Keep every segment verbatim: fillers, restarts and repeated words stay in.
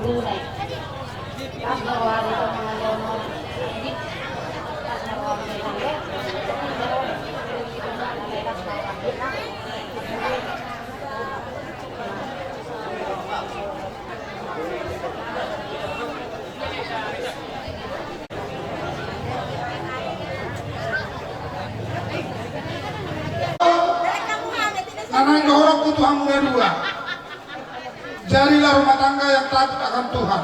Na naeng dohononku tu hamu na dua. Jadilah rumah tangga yang takut akan Tuhan.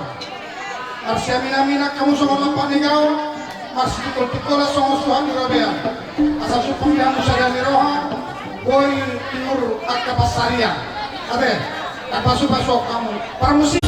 Marsiamin-aminan hamu songon lompat ni gaol, marsitungkol-tungkolan songon suhat ni robean. Asa sumpung di hamu sada ni roha, boi tiur angka pansarian. Ate, tapasu-pasu hamu. Parmusik.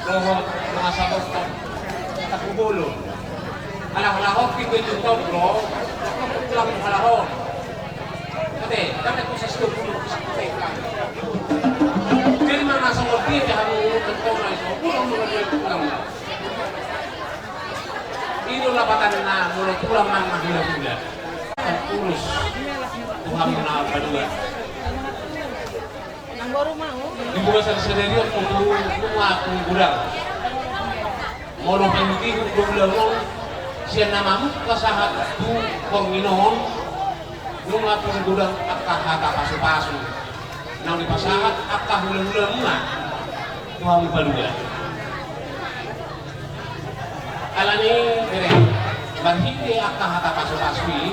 Dohot masa bos. Tahu bolo. Alah-alah hoki gue tuntut bro. Tulang halahon. Oke, kan aku sesuatu dulu. Jadi mana sama dia dia harus tuntut lagi. Pulang dulu dia pulang. Ini lapatanna molo tulang mang mahula-hula. Urus. Tuhan muna berdua. Di bagasan sadari on molo nunga tung godang. Molo pangkataion godang on sian na mamungka sahat tu pangkinan on nunga tung godang angka hata pasu-pasu. Naung dipasahat angka hula-hula muna. Tu hamu paduka. Alani bere marhite angka hata pasu-pasu i.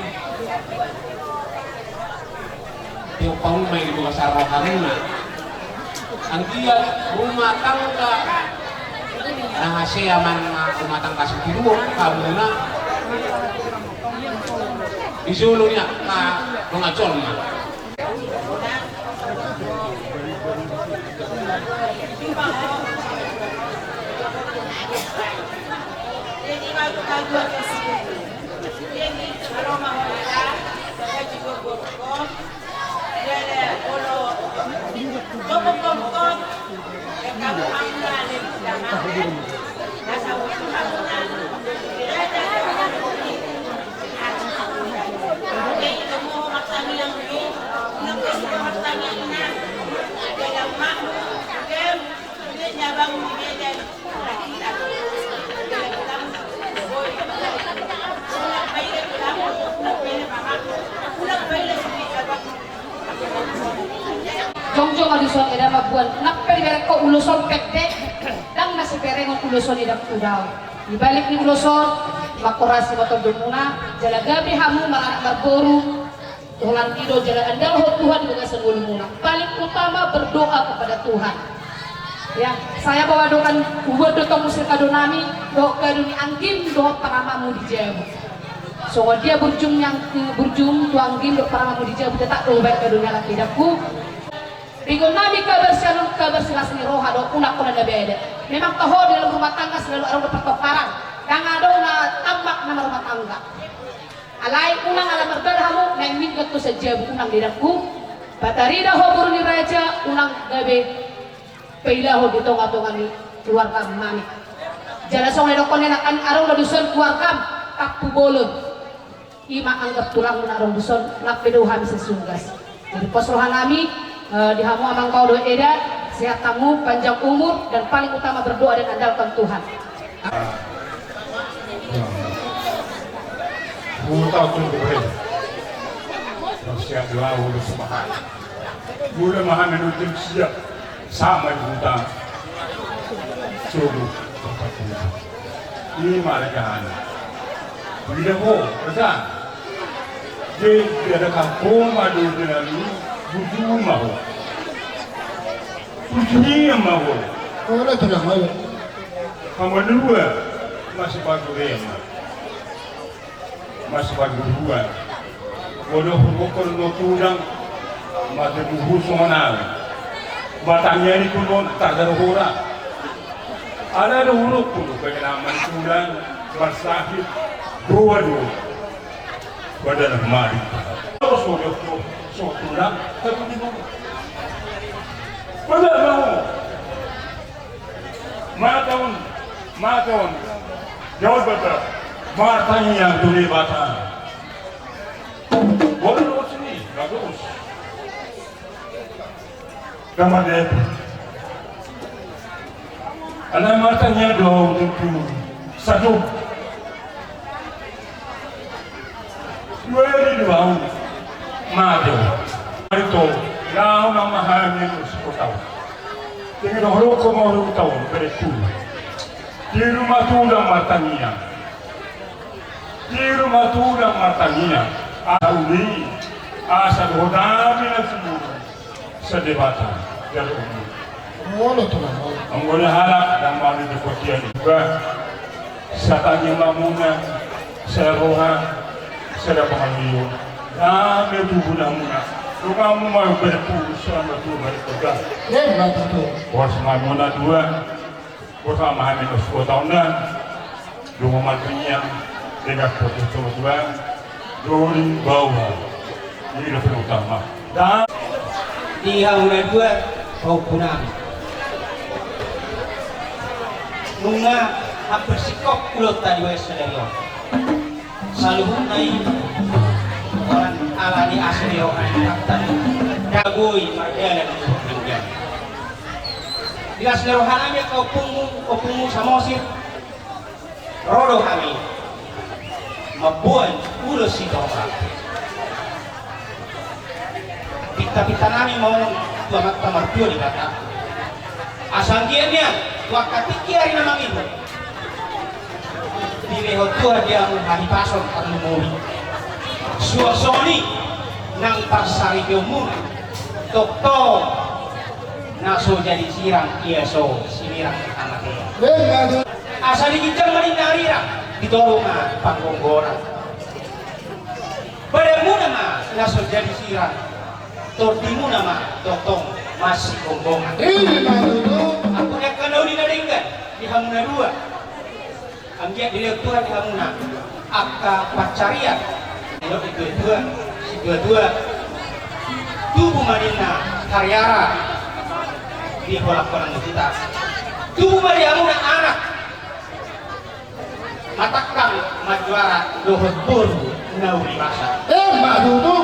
Tiop paumai di bagasan rohamuna. Anggiat rumah tangga na hasea manang rumah tangga sitiruon hamuna. Di solo ni angka dongan jolma. Jongjong ma dison eda mamboan nang pe dibereng ho ulos on pendek. Ndang na siberengon ulos on i ndang tudaon. Di balik ni ulos on, mangkorasi ma tondimuna jala gabe hamu maranak marboru. Holan i do jala andalhon Tuhan di bagasan ngolumuna. Paling utama berdoa kepada Tuhan. Ya, saya bawa doakan buat dotong musik kado nami, dohot kado ni anggim, dohot paramangmu di jabu. Songon dia burjum yang ke burjum tu anggim dohot paramangmu di jabu tetap do baik kado ni anak idakku. Ringot nami kabar siamun kabar silas ni roha dohot unang hona na beda. Memang toho di dalam rumah tangga selalu ada pertengkaran. Yang ada na tambak nama rumah tangga. Alai unang ala marbada hamu naeng minggat tu sajabu unang didangku. Patarida ho boru ni raja unang gabe pailahon di tonga-tonga ni keluarga mami. Jala songon na didokkon ni anak an adong do dison keluarga tampu bolon. Ima anggap tulang na adong dison nang pe do hami sesunggas. Jadi pos roha nami, eh, di hamu amang bao dohot eda, sehat hamu, panjang umur, dan paling utama berdoa dan andalkan Tuhan. Huta tunggu bre. Siap dua udah semahan. Udah mahan dan udah siap. Sama di huta. Coba. Ini malah jahan. Bila ho, rasa. Jadi ada kampung ada udah lalu. Buju mau. Buju dia mau. Kalau tu nama. Kamu dua masih bagus dia mah. Masih bagus dua. Bodoh hukum no tudang. Mate buhu songonal. Batangnya di kulon tak ada hura. Ada ada huruf pun pengen aman tudang. Bersahid. Dua dua. Badan mari. Terus udah so tudang. Satu di bawah. Pada mau. Mataun, mataun. Jawab bata. Martangiang tu Debata. Boleh lewat sini, bagus. Gambar dia. Anak martangiang doa untuk tu satu. Dua ribu dua mate. Itu, laho ma hami tu siputau. Tinggal dohot ko mau tahu beretu. Di rumah tudang martangiang. Di rumah tudang martangiang. Asa uli, asa dohot hami na sumur. Sedebata jalo umur. Molo tu molo. Anggona halak dan mami di kotia ni juga. Satangi mamuna, seroha, sedapangan liu. Dame tubuh namuna. Tukamu mau berpuru selama dua hari pegang. Bos mamuna dua. Boha ma hami na suat taon na, dungo mantingian, degas potus tua, dori bawa, ini lebih utama. Dan di hamuna dua, pahompu nami. Nunga hampir singkop ulunta di wes sadari on. Saluhutna i, orang ala ni asi ni roha ni Tuhan. Dagoi mardalan di pinggan. Di las ni roha nami angka ompungmu, ompungmu Samosir. Ro do hami mamboan ulos Sitorop. Pinta-pinta nami ma on tu Amanta Martua Debata. Asa anggiat nian tu angka tingki ari na mangihut dilehon Tuhan di hamu hahipason parlumuri. Suang songon i nang parsaripeonmuna, tongtong na so jadi sirang ia so sinirang hamatean. Asa di ginjang ma ninna arirang, di toru ma panggonggoran. Badanmuna ma na so jadi sirang, tondimuna ma tongtong masigomgoman. Ima tutu. Ampun angka na uli na denggan di hamuna dua. Anggiat dilehon Tuhan di hamuna angka pansarian. Dilehon di tua-tua, situa-tua. Tubu ma ninna hariara di holang-holang ni huta. Tubu ma di hamuna anak matangkang, manjuara dohot boru na uli basa. Ima tutu.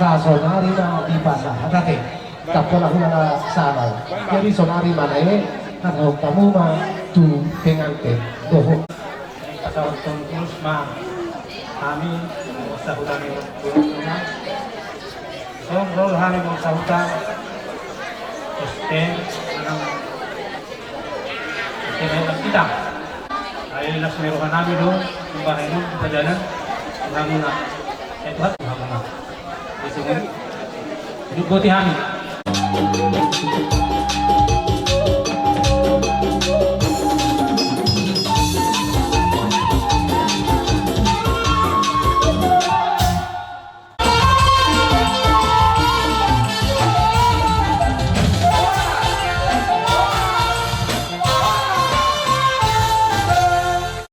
Saonari ma dipasahat ate, tapolak hula na sahalak. Jadi saonari ma na i, hatahon hamu ma tu penganten dohot. Pasahathon tulus ma hami, masa hutami. Songon hami masa huta. Oste, menang. Oste, menang kita. Ai las ni roha nami do, kembali nun, pajalan. Hamuna. Eh, Tuhan, hamuna. Di sini. Hidup boti hami.